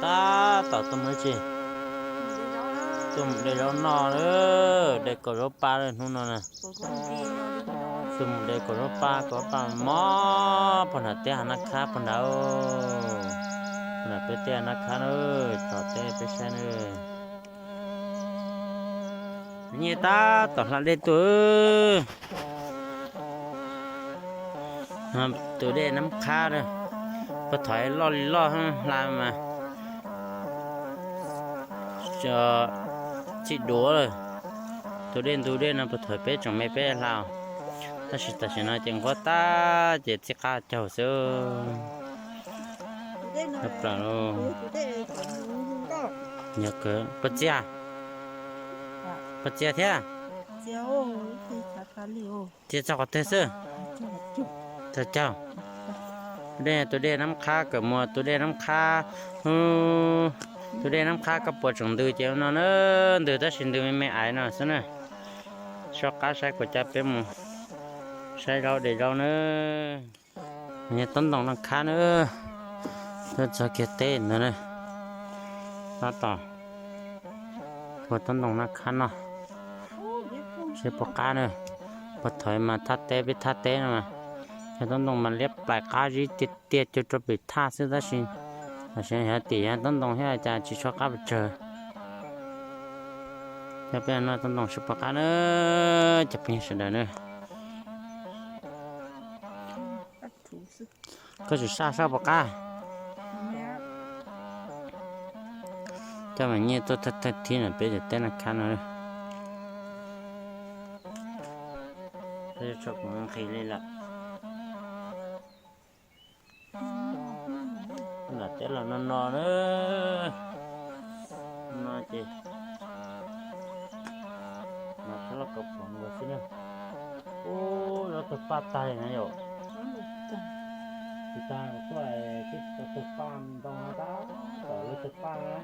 Tab tom tuaj mus tsi? Tuaj mus de zaub noj, de kaum zaub pab lawm hnub no na. Tuaj mus de kaum zaub pab, kaum zaub pab mos pog nram teb hav Naj Khab pog nrad. Pog nram peb teb hav Naj Khab na, tsom teb peb saib na. Nyiaj tab tom hla dej tuaj. Tus dej Nab Qhab na, puag thaum loj li loj hla mas txij duav lawm. Tus dej ntug dej no puag thaum peb tsoom me peb hla, tab sis tam sim no ces nquab tag ces txij qab caug xwb. Yog kawg, puas txias? Puas txias thiab? Txias txog qhov twg xwb? Txog caug. Dej, tus dej Nab Qhab kawm muas, tus dej Nab Qhab, tus dej Nab Qhab koj puas tsoom ntws ces no na, ntws tab sis ntws me me aiv no xwb na. Soj qab saib kuv coj peb mus saib zaub de zaub na. Yog toob ntoo Naj Khab na, tuaj txog kiag teb ntawd na, tab tom ua toob ntoo Naj Khab noj, seb puas qab na. Puag thaum mas thaj teb peb thaj teb no mas, yog toob ntoo mas liab plais qab zib tiag tiag, cuag rau pem thaj xwb tab sis tam sim no yog tim yog toob ntoo thiab cas tsis tshua qab pes tsawg. Coj peb noj toob ntoo seb puas qab na, cov phooj ywg sawv daws na. Koj tsis saj sab puas qab. Coj mas nyiaj tuaj thawj thib no peb cov teb Naj Khab no. Peb tso kuv nqhis li lawm. Nram teb los no no na, no ces mas txhob loj kov pom nkaus xwb na. Ub, zaub tawg paj tag li na yom. Tsis tag tuaj twb tawg paj ntoo no tab tom lub tawg paj na.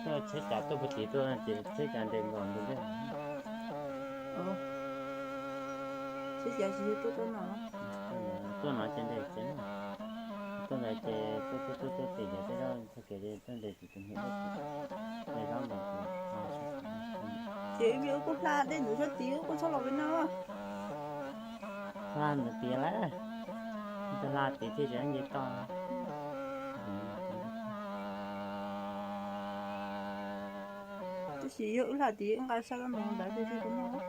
Tuaj tsheb cas tuaj puag tim tuaj ces tsheb cas nres nkaus ntu ntiaj. Tsheb cas tsis yog tuaj tuaj no, tuaj no ces nres ces no, tuaj ntawd ces tuaj tuaj tuaj tuaj tim ces tej zaub txog kev ces tuaj nres tim tus niam dej, nres zaub nkaus ces wb kuj hla dej ntawd sab tid, wb kuj txhob los pem no. Hla ntawd tiav lawm, tau hla tid thiaj tsis nce toj. Tab sis yog wb hla tid wb nqa sab kab moov ntawd thiaj li tau noj.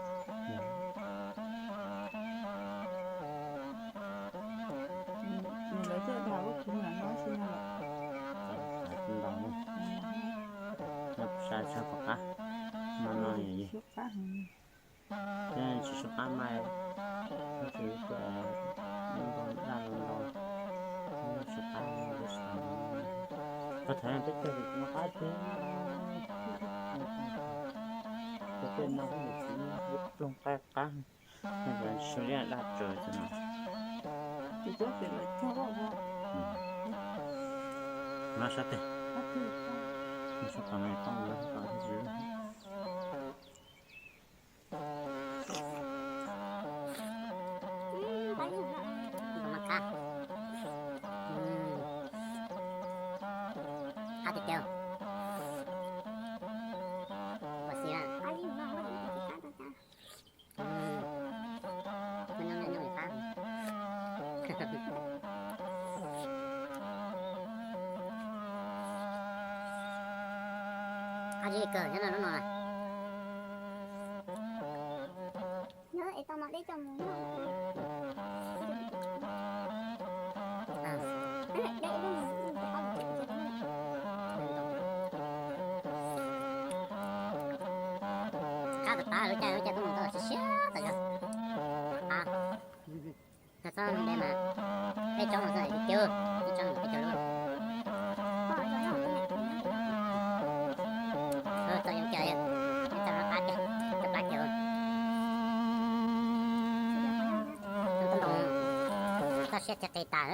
Nws lawv thiaj tham lub khw nram no si no lawm. Sab tshaj pom qab, no no yog tsis sab qab mas, tsis tuaj ntau daj los ntau, tsis qab, koj tham peb caug no qab tiag. Koj tej no koj niam txiv ib ploog qab qab, su liab daj tsaws no. No sab teg, no sab qab no tau no sab qab tsis lub. Qab tiag tiag. Ua si na. Qab zib kawg thiab no lub no na. Qab tas tas lub caij lub caij kub mus tau siab siab tas zog. Qab. Txhob nte mas peb tsob no xwb, peb caug, peb tsob no peb caug lub. Txawm zoo kiag, peb txawm no qab kiag, txawm plab kiag. Txhob ntoo, txhob siab txhij qis tas,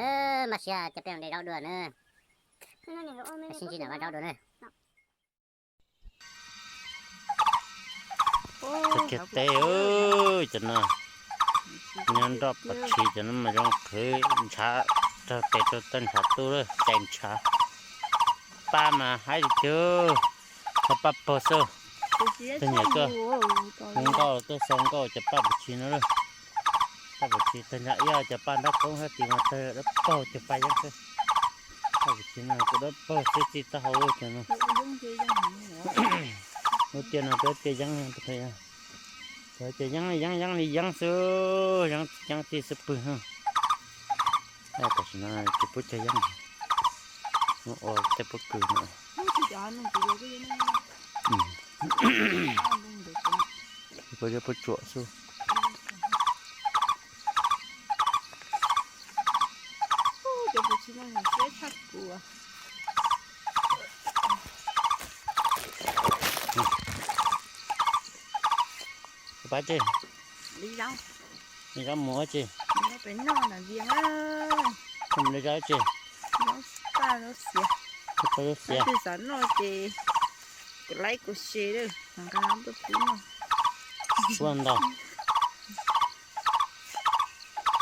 npaj siab coj peb mus de zaub dua na. Sib ntsib nram vaj zaub dua na. Cov kiag teb, cov no nyob nroj pov tshis, cov no mas zoo qhwv ntshav Raug tes rau tag ntshav tu lawm, cais ntshav. Paj mas haib li tiag, cov paj pog xwb. Tus nyiam tuaj hu nkauj, tuaj xau nkauj cov paj puas tsis no lawm. Paj puas tsis tag nrho ib cov paj nrab koob hab tis mas tag dawb paug cov paj yeeb xwb. Paj puas tsis no kuj dawb paug xwb txij taub hau lawm cov no. Lub tiaj no peb tiaj yeeb, cov yeeb yeeb yeeb li yeeb xwb, yeeb txij xwb pwg no. Tam sim no tsis pub cog yeeb, muab ua tej pob kws no. Puab yeeb puab tsuam xwb. Pab tsi, zaub mus ua tsi? Mus li zaub tsi? Zaub xiav. Zaub xiav. Kuv ntau.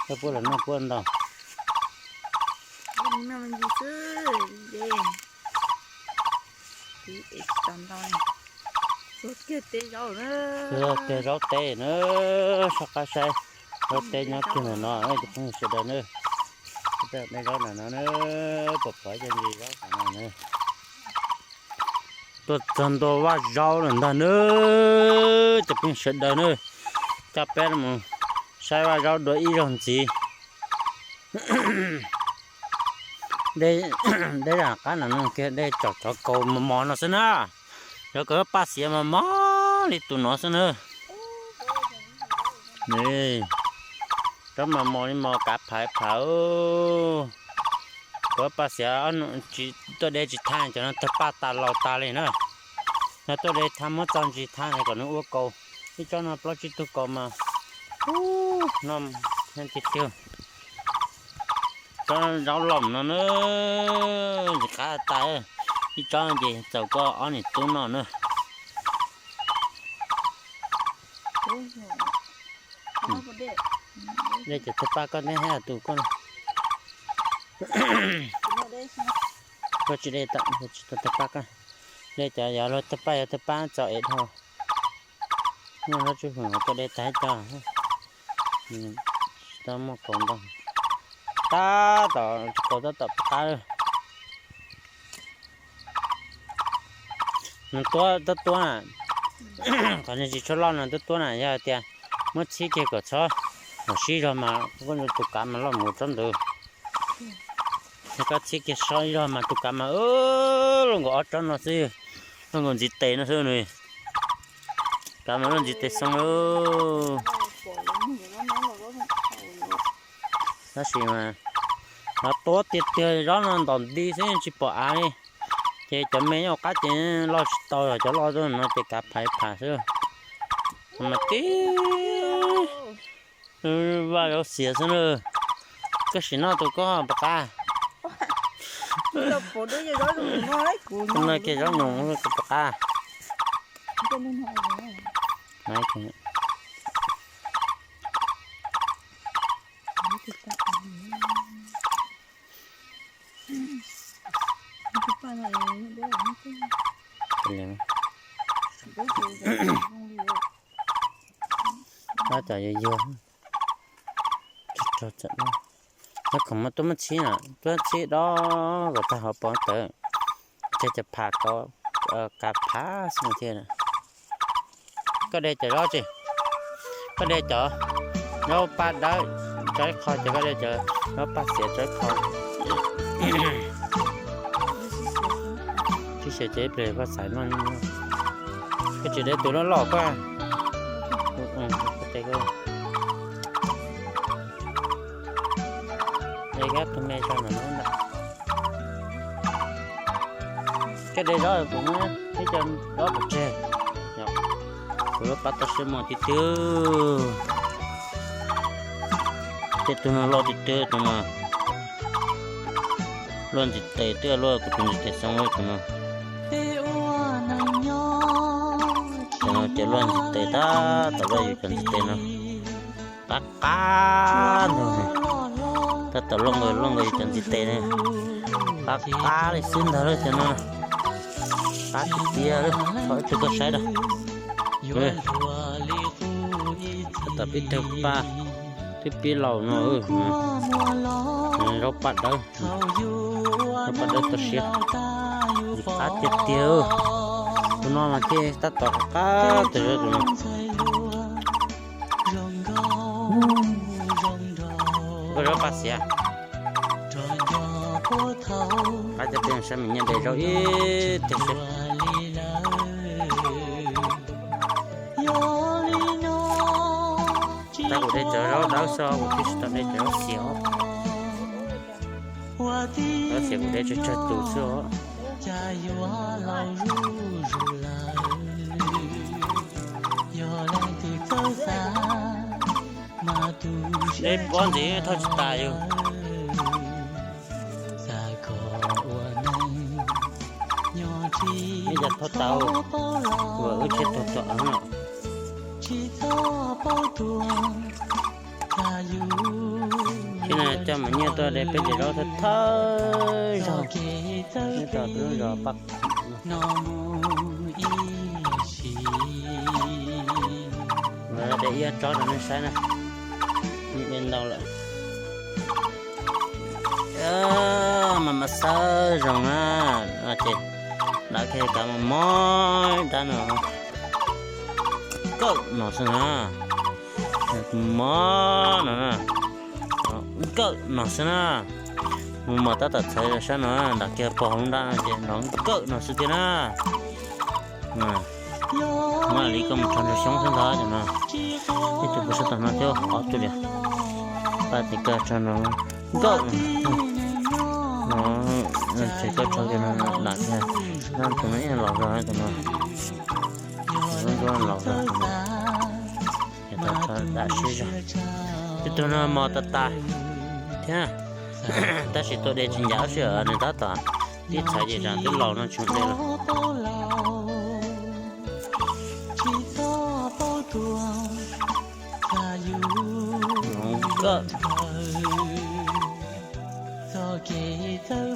Koj puab los noj puab ntau. Txog kiag zaub teb na, soj qab saib zaub teb nyob kiag ntawm no cov phooj ywg sawv daws na. Tej zaub ntawm no na, pom pom cov ntsis zaub ntawm no na. Tuaj txog ntua vaj zaub lawm ntag na, cov phooj ywg sawv daws na. Coj peb mus saib vaj zaub dua ib zaug ntxiv. Dej, dej zaj qab no kiag dej tsom tsov kaus mos mos no xwb na. Cov kaus paj xiav mos mos li tus no xwb na. Zaub mos mos li mos kav pham pham. Kaus paj xiav tuaj de tsis thaj, cov no tawg paj tas laus tas li na. No tuaj de thaj muab txo ntsis thaj kom nws ua kaus. Ib tsob no plaub tsib tug kaus mas, no tiag tiag. Tsob zaub loj no na, ntsis qab tas, ib tsob ces txaus koj ob niam tub noj na. De cov tawg paj koj neb hab tus koj. Koj tsis de tau, tsis tau tawg paj koj. De cov yog luag tawg paj, yog tawg paj txaus es dhau. Muaj zaub tsuj hwm tuaj de tag cov. Tsis tau muaj kaus ntau. Tab tom kaus tab tom qab. Nws tuab tuab tuab na, qhov nws tsis tshua loj no tuab tuab na, yog tias muab txhib kiag kom txhob, kom sib zog mas tus kav mas loj mus tsob ntawd. Yog koj txhib kiag sib zog mas tus kav mas luaj nkaus ob tsob no xwb, luaj nkaus ntxiv tes no xwb nws. Kav mas luaj ntxiv tes xoo. Tab sis mas no tuab tiag tiag, zaub no ntom nti xwb tsis pom av li. Ces cov me nyob hauv qab ces loj tsis tau, cov loj no ces kav pham pham xwb. Mas tib vaj zaub xiav xwb na. Koj sim noj tus koj puas qab? Noj kiag zaub nyoos tus puas qab? Tab tom yuag yuag, tsis raug txawm. Cov khoom mas tuaj muab txhib na, tuaj txhib dob kom tag hauv paus tawv, tseg cov pham tod, kav pham xwb thiab. Koj de cov zaub tsi? Koj de cov zaub paj dawb tso ib qho, ces koj de cov zaub paj xiav tso ib qho. Tib xyaw ces ib pliag koj xaiv noj. Koj tsis de tus loj loj koj. De kab tus me tso ntawm no ntag. Koj de zaub kuv muab ib co zaub pov tseg. Kuv lub pab tau siab muag tiag tiag. Tej tug no loj tiag tiag tus no. Luaj ntxiv tes twb luaj kuv tus ntxiv tes xoo li tus no. Tus no ces luaj ntxiv tes tab tom luaj yus cov ntxiv tes no. Qab qab ntug. Tab tom looj nkaus looj nkaus yus cov ntxiv tes ne. Qab qab li xwb ntag lawm cov no. Qab tiag tiag lawm, thaum ib tug koj saib rau. Tab tom pib tawg paj, twb pib laus no. Zaub paj dawb, zaub paj dawb toj siab. Qab tiag tiag. Tus no mas thiaj tab tom qab tawg zaub tus no. Koj zaub paj xiav. Qab tiag tiag, saib me nyuam de zaub ib teg xwb. Tab kuv de cov zaub dawb xwb, kuv twb tsis tau de cov zaub xiav os. Zaub xiav kuv de tsawg tsawg tus xwb os. De pob ntxiv thauj tsis tas yus. Ib yam thauj tau, ua wb tsis tau tau no. Thiab no coj mus nyiaj tuaj de peb cov zaub thawj thawj zaug nyob rau lub zos Paj Qham no. De ib tsob rau nej saib na, de ntau lawm. Mas mas xawb zoo na, ces lawv kiag kav mas mob dab no, nkawm no xwb na, mob no na, nkawm no xwb na. Mus mas tab tom txhawv sab no, nram kiag pog hauv nrab no ces nrov nkawm no xwb thiab na. Muab li koj mus rho nrog xyoob xwb ntag cov no. Ib tug puas sab tom no thiab ob tug li. Paj ces koj rho nrog nkawm no, ces koj rho cov no nram kiag, tus no ib los zog tus no, tus no los zog tus no, ces tau rho dam siab zog. Ib tug no mos tas tas thiab, tab sis tuaj de tsis ncav sib nws tab tom tib txhais ces zam twb laus no tsis de lawm. Nkawm.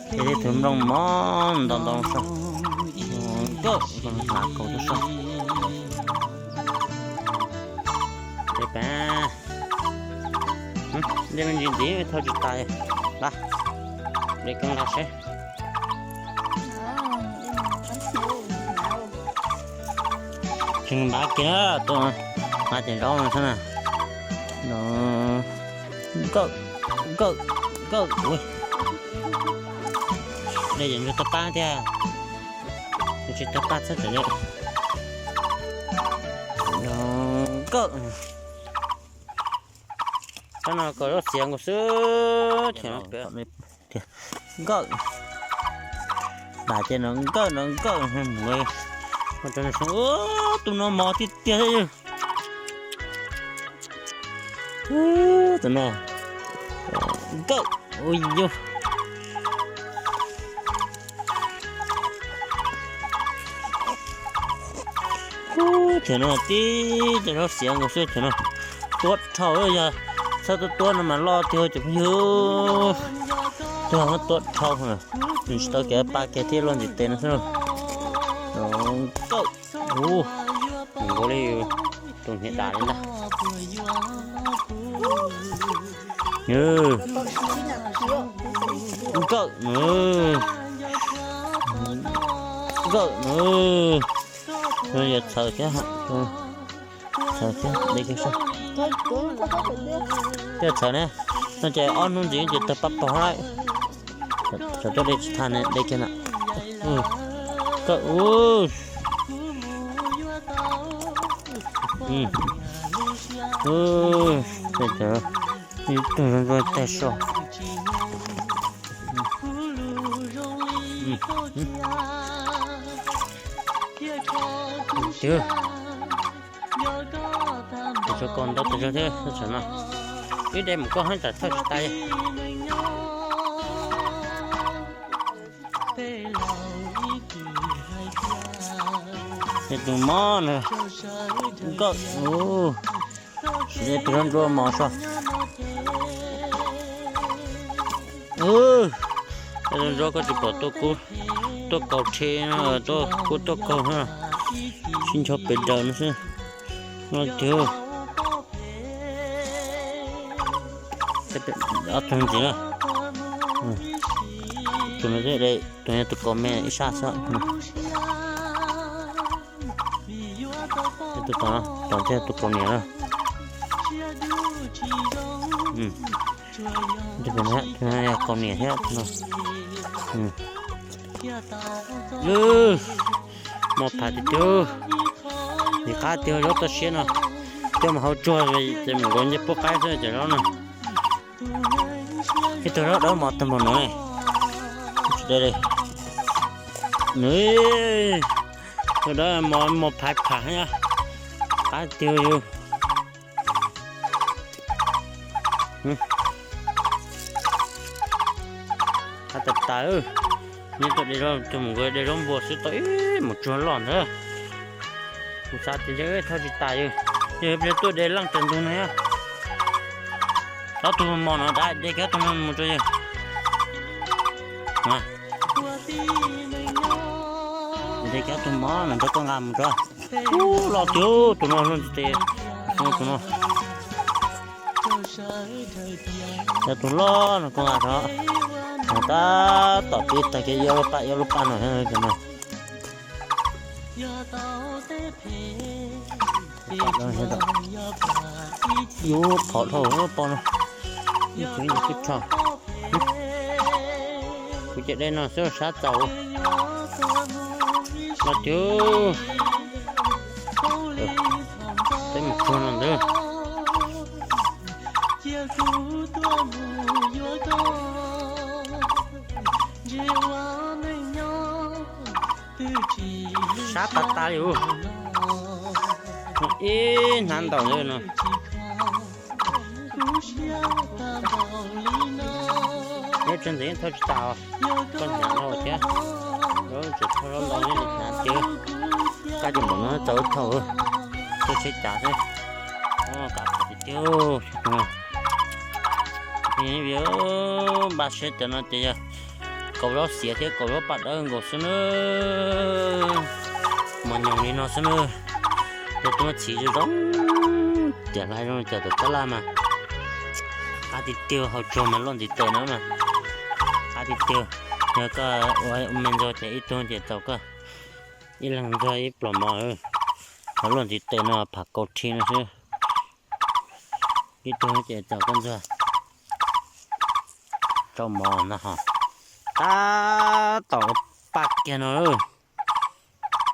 Ces tej tus nplooj mos ntau ntau saib. Nkawm, hnav kaus tuaj saib. Dej me ntsis ntxiv thauj tsis tas. Lawm, de keeb lawm seb. Tseem npav kiag na, tus hnav cov zaub no xwb na. Nkawm, nkawm, nkawm, ua. Dej yeej tsis tau pab thiab. Tsis tau pab txhob txawm li. Nkawm. Tsob no kom zaub xiav nkaus xwb, nkawm. Dam ces no nkawm no nkawm mus. Tus no mos tiag tiag. Tus no nkawm, ua yus. Ub, thaum no tib cov zaub xiav nkaus xwb thaum no. Tuab dhau, yog txhob tuab tuab no mas loj tiag cov phooj ywg. Tuab, tuab dhau, nws tsis tau kev pa kiag thiab loj ntxiv tes no xwb. Nkawm, ub, nkaus li tus hniav dam li ntag. Nkawm, nkawm, yog txhaws thiab, txhaws thiab, de kiag saib. Thiaj txhaws ne, no ces ob hnub ntxiv ces tawg pab pog lawm. Tsam tuaj de tsis tag ne, de kiag na. Nkawm, ub. Ub, ib tug zoo zoo tag so. Tus, tus tso kaus ntau tus zog thiab, tam no ib de mus koj hab tsam thawj tsis tas. Ces tus mob na, nkawm, ub, sim li tus zog nrua mos so. Ub, zaub koj tsis pom tuaj kub tuaj kaus rhe, tuaj kub tuaj kaus na, sib ncho pes daws no xwb. No tiag, ob tug ntxiv na. Tus no, tus no yog tus kaus me ib sab xwb. Tus tom, tom thiaj tus kaus niam na. Tus no yog kaus niam thiab no. Lwb, mos pham tiag tiag. Nim qab tiag zaub toj siab no, coj mus hau tsuag ces mus nkaus ncej puab qaib xwb cov zaub no. Ib tug zaub dawb mos tag npaum no ne. Tsis dai li. Nws, tus dawb mos, mos pham pham na. Qab tiag yus. Qab tas tas. Neb tuaj de zaub, tus mus nkaus de zaub npua xwb tau ib mus tsuag loj ntawd. Kuv xav tias ntshe thauj tsis tas yus, yog pliag tuaj de leej tsaws ntug no. Ob tug mos no, de kiag tus no mus rau yus. De kiag tus mos no rau koj nqa mus rau. Ub, loj tiag tus no, loj tiag tus no. Cov tus loj no koj nqa rau. Tab tom pib tag kev ib lub paj ib lub paj no cov no. Yus phom dhau poj no. Kuv ces de no xwb sab txaus. Los tiag, peb mus tsuag no ntag. Sab tas tas li ub. Ib hnab ntaus no. Lub tsev ntxim thauj tsis tas, koj hnyav dhau thiab. Lub tsev thauj zaub ntau hnyav ces kab ces npaum no txaus thauj, tuaj tsheb cav xwb. Kav tiag tiag. Vim npaj siab cov no ces yog kaus zaub xiav thiab kaus zaub paj dawb nkaus xwb na. Mos nyoos li no xwb na. Yog tuaj muab txhiv zoo zoo tiam hlais zoo li cas tus tab laj mas qab tiag tiag, hau tsuag mas luaj ntxiv taws no mas qab tiag tiag. Yog koj ua me ntxuag ces ib tug ces txaus koj ib leeg ntxuag ib pluag mov. Hau luaj ntxiv taws no pham kaus rhe no xwb. Ib tug ces txaus koj ntxuag rau mov ntag ho. Tab tom paj kiag no,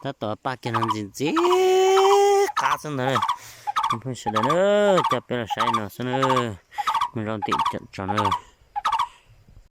tab tom paj kiag no ntxim ntxim qab xwb ntag. Phooj ywg sawv daws na, coj peb los saib no xwb na. Mus rau ntim tso na.